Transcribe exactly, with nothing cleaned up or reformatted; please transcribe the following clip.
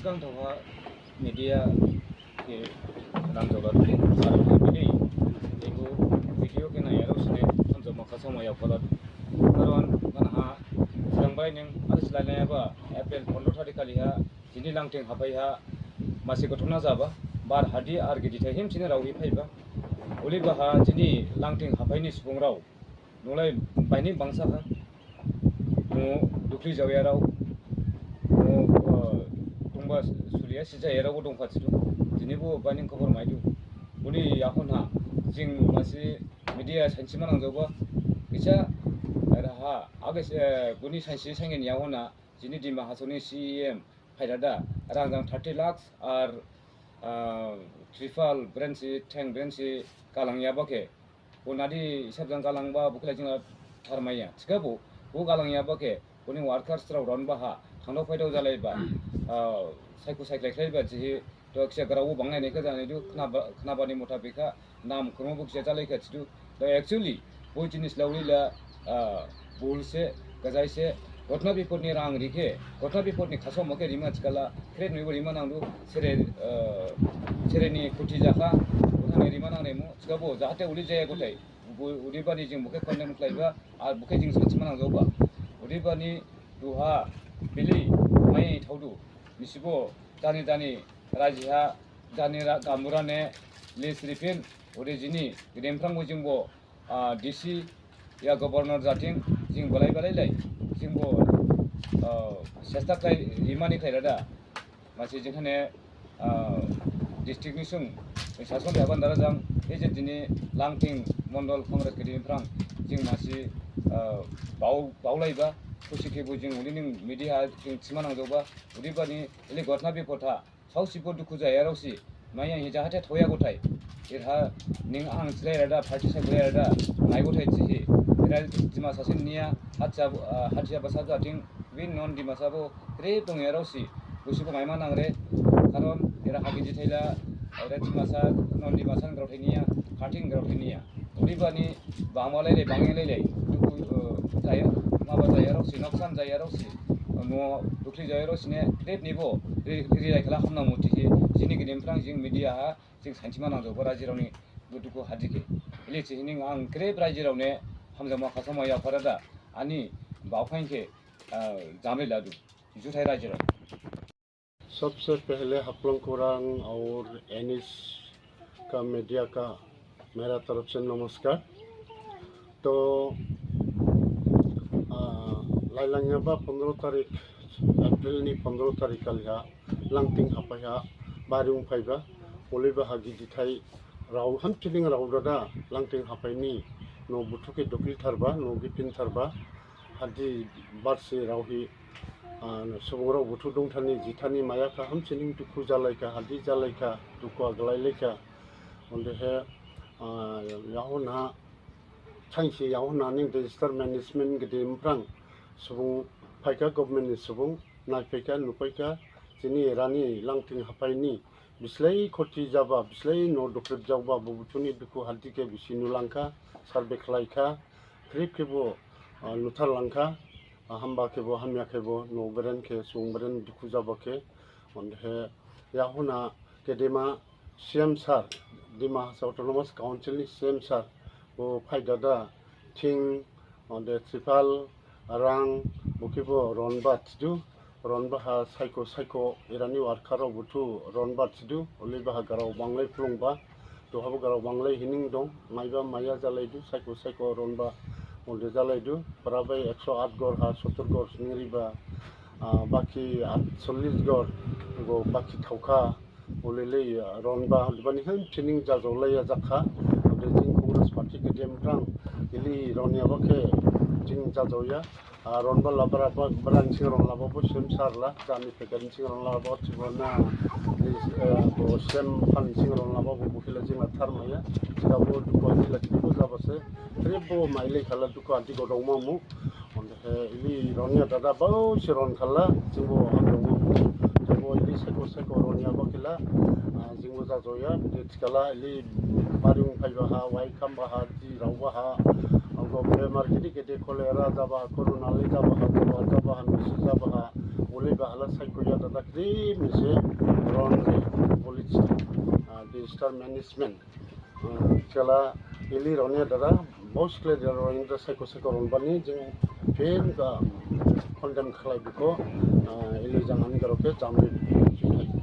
Ang thoha media khe namjaola duli, aro bini ebo video khe naiyarao sine hamjaoma khasaoma yaophaladu. Karon mane ha sangbai ning ar silailaiba April pondro tarikh khali ha jini Langting haphai ha masi gothona jaba, bar hadi ar gidithai him sine raohi phaiba. Uliba ha jini Langting haphai ni subungrao nolai baini bangsa kha. Mo dukhli jaoyarao, mo, ah, dongba suliya sijayarao bo dongpha thidu. Dinibo baini khobor maidu. Boni yahon ha jing masi media sainsi manang jaoba. Kisa raha age, eh, boni sainsi saingin yahon ha jini Dima Hasao ni C E M phaidada rang jang thirty lakhs ar, ah, tripal branch si, theng branch si galangyaba khe. Bo nadi hisab jang galangba bo khe la jingla tharmaiya. Thikhabo, bo galangyaba khe, boni workers rao ronba ha, thangdao phaidao jalaiba, ah, saikho saiklai khlaiba thihi, to kisa grao bo banglai naikha janidu, khnaba, khnabani mothabik ha, nam khormo bo kisa jalaikha thidu. To actually, bo jinis lauli la, ah, bul se, gajai se, gothona bipod ni rang ri khe, gothona bipod ni khasaoma khe rima thikhala, khrip noibo rima nangdu, sere, ah, sere ni khuthi jakha, gothona ni rima nangremu, thikhabo, jahate uli jaya gothai, bo, odebani jing bo khe condemn khlaiba, ar bo khe jing sainsi manang jaoba. Odebani duha bili mai thaodu, nisibo, jani jani raji ha, jani ra-, gamura ne, list riphin, ode jini, gede niphrang bo jingbo, ah, D C, ya governor jathing, jing balai balai lai, jingbo, ah, sesta khlai, rimani khlai dada. Masi jing hane, ah, district ni sung, sason yaban dara jang, eje dini Langting Mondol Congress gede niphrang, jing masi, ah, bao, baolaiba, khusi khebo jing uli ning media jing thima nangjaoba, odebani ili gothona bipod ha, saosibo dukhu jayarao si, maiya hi jahate thoya gothai. Eraha ning ang slai rada, party sai rada, mai gothai thihi. Era Dimasa sin niya, hatsa, ah, hatsa basa jathing, bin non Dimasa bo, khrip dongyarao si, gusibo maima nangre, karon era ha gidithai la, era Dimasa, non Dimasa ni graothai niya, khathing graothai niya. Odebani bangma lailai, bangya lailai, dukhu, eh, jaya, maba jayarao si, noksan jayarao si, eh, no dukhli jayarao sine, khrip nibo, ri, ri lai khala hamnang mu thihi, jini gede niphrang jing media ha, jing sainsi manang jaoba rajirao ni dukhu hadi khe. Ili thihi ning ang khrip rajirao ne, hamjaoma khasaoma yaopha dada, ani baophain khe, eh, jamri ladu, juthai rajirao. सबसे पहले हफलंग खुरांग और एनिस का मीडिया का मेरा तरफ से नमस्कार। तो, आ, lailangyaba pondro tarik, April ni pondro tarik khali ha, Langting haphai ha, bari ung phaiba, oliba ha gidithai rao, hamsining rao dada, Langting haphai ni, no buthu khe dukhli tharba, no giphin tharba, hadi barsi raohi, ah, subungrao buthu dongthani, jithani mayakha, hamsining dukhu jalaikha, hadi jalaikha, dukhu aglailaikha. Odehe, ah, yahon ha, sainsi yahon ha ning disaster management gede niphrang, subung phaikha government ni subung, naiphaikha, nuphaikha, jini erani Langting haphai ni, bislei khoti jaba, bislei no dukhli jaba, bo buthuni dukhu hadi khe bisi nulangkha, survey khlaikha, khrip khebo, ah, nutharlangkha, ah, hamba khebo, hamya khebo, no beren khe, subung beren dukhu jaba khe, odehe, yahon ha gedema C M sir, Dima Hasao Autonomous Council ni C M sir, bo phaidada, thing, ode tripal, rang, bo khebo ronba thidu, ronba ha saikho saikho, erani worker rao buthu ronba thidu, oliba ha grao banglai phlungba, duhabo grao banglai hining dong, maiba maya jalaidu, saikho saikho ronba, ode jalaidu, prabai ekso at gor ha, sottor gor sning riba, ah, baki atsollis gor, bo baki thaokha, Olele, ah, ronba, odebani hamsining jajaolaiya jakha, ode jing Congress party gede niphrang, ili ronyaba khe jing jajaoya, ah, ronba labra ba, bra ning sing ronlaba bo C M sir la, jani phaikha ning sing ronlaba thibona, ili, eh, bo C M phan ning sing ronlaba bo, bo khe la jing la tharmaiya, thikhabo dukhu hadi la thibo jaba se, khrip bo mailai khala dukhu hadi godongma mu, Odehe, ili ronya dada baosi ron khala, jingbo hamjaoma. Jingbo ili saikho saikho ronyaba khe la, ah, jingbo jajaoya, bede thikhala, ili bari ung phaiba ha, wai khamba ha, di raoba ha, angbo bemar gede gede cholera jaba ha, corona lai jaba ha, jaba, jaba ha, misi jaba ha, Olei ba hala saikhoya dada khrip ni se ron re police, ah, disaster management. Ah, thikhala elei rao ne dada boskle de rao ne da saikho saikho ron bani jing phin, ah, condemn khlai bikho, ah, elei jang ani grao khe jamri.